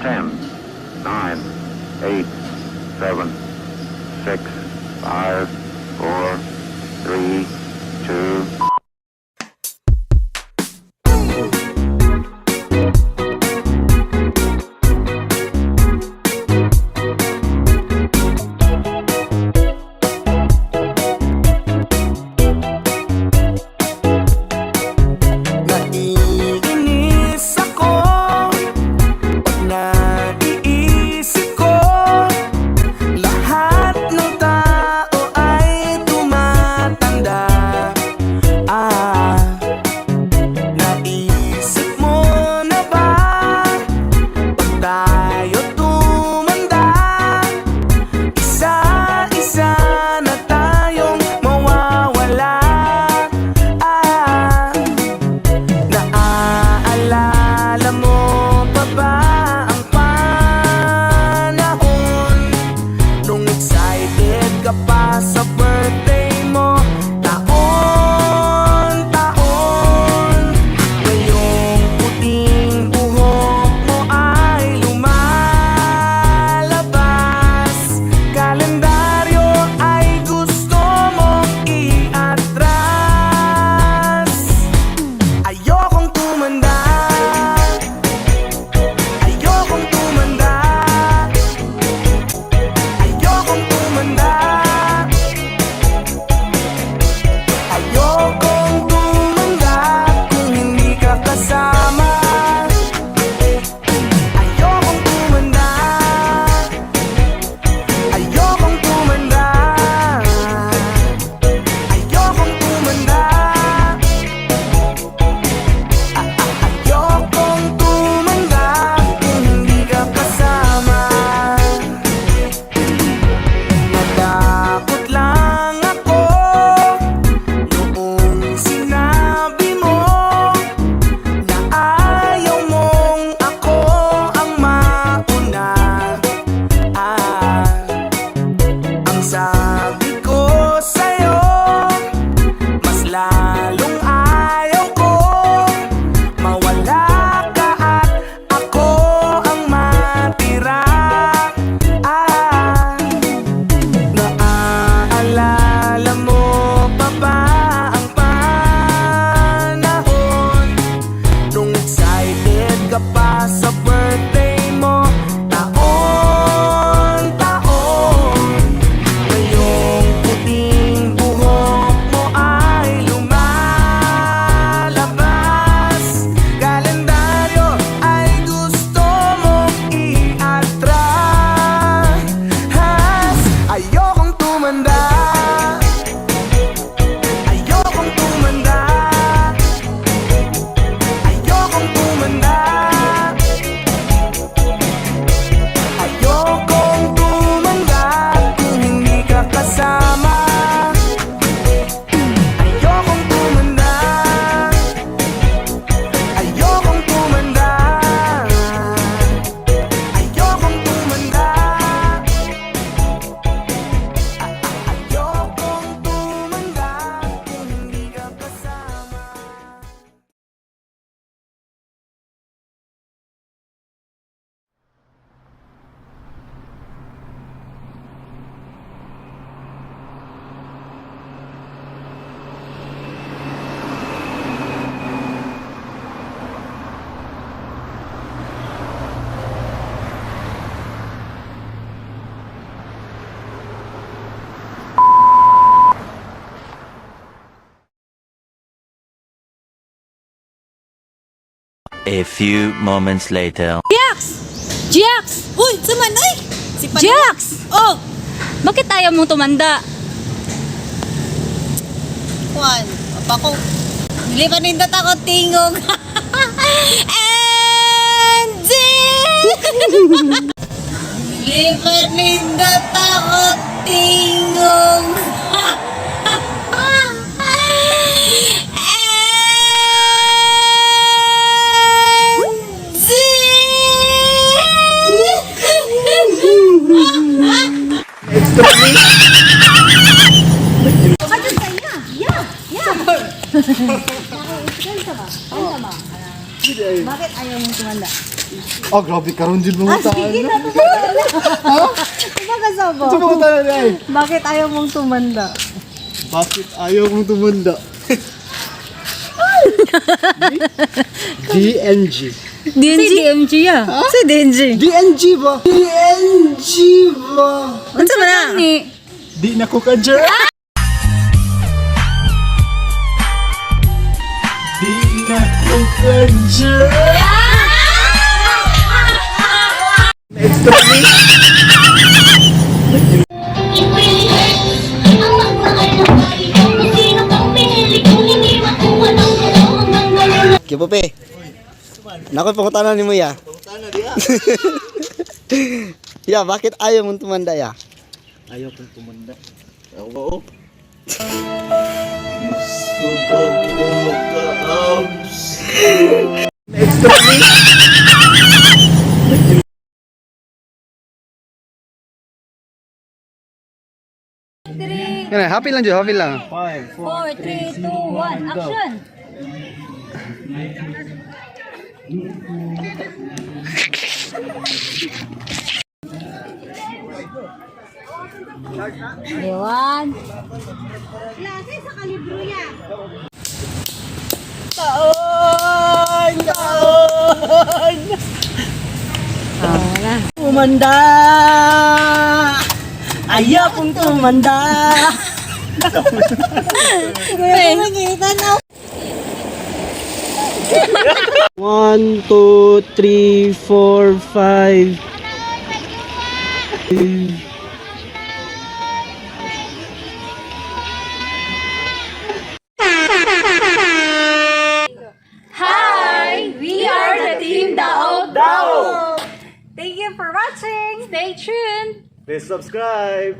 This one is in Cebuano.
10, 9, 8, 7, 6, 5, 4, 3, 2, Naiinis ako pag naiisip ko, lahat ng tao ay tumatanda. Ah, naisip mo na ba, pag tayo tumanda, isa-isa na tayong mawawala? Ah, naaalala mo pa ba ang panahon nung excited ka pa sa birthday mo? Taon, taon, ngayong puting buhok mo ay lumalabas. Kalendaryo ay gusto mong iatras. Ayokong tumanda. Ayokong tumanda. Ayokong tumanda. Ayokong tumanda kung hindi ka kasama. Ayokong tumanda. Ayokong tumanda. Ayokong tumanda. Ayokong tumanda kung hindi ka kasama. Natakot lang ako noong sinabi mo na ayaw mong ako ang mauna. Ah, ang sabi ko sa'yo, mas lalong ayaw ko mawala ka at ako ang matira. Ah, naaalala mo pa ba ang panahon nung excited ka pa sa birthday mo? Taon, taon, ngayong puting buhok mo ay lumalabas. Kalendaryo ay gusto mong iatras. Ayokong tumanda. Ayokong tumanda. Ayokong tumanda. Ayokong tumanda kung hindi ka kasama. Ayokong tumanda. Ayokong tumanda. Ayokong tumanda. Ayokong tumanda kung hindi ka kasama. A few moments later. Jax! Jax! Uy, saman ay! Si Pan- Jax! Oh, Bakit ayaw mong tumanda? Juan, bako. Dili pa nindot ako tingog. And dili pa nindot ako tingog. Bakit ayaw mong tumanda? Oh, grabe karon jud mo Ah, sige na. Ha? Baka sabo. Sa pangutana na eh. Bakit ayaw mong tumanda? Bakit ayaw mong tumanda? DNG. DMG? DMG ah. Si DNG. DNG ba? DNG ba? Unsa man na? Ni. Di na ko ka. Di na ko ka. It really hurts. Ang magmahal ng body ko. Kung sino kang pinili kong hindi makuha ng galaw hanggang ngayon. Kipupe. Nako, pangutana ni mo ya. Pangutana diya. Ya, bakit ayaw mong tumanda ya? Ayaw kong tumanda. Oo. Gusto ko maka-abs. Yan, happy lang jud, happy lang. 4, 3, 2, 1, action! One. Klase sa kalibro ya. Taon! Taon! Tumanda! Ayaw kong tumanda! Kuya, kumikita na. 1, 2, 3, 4, 5. Hi! We are the Team Daog Dao! Thank you for watching! Stay tuned! Please subscribe.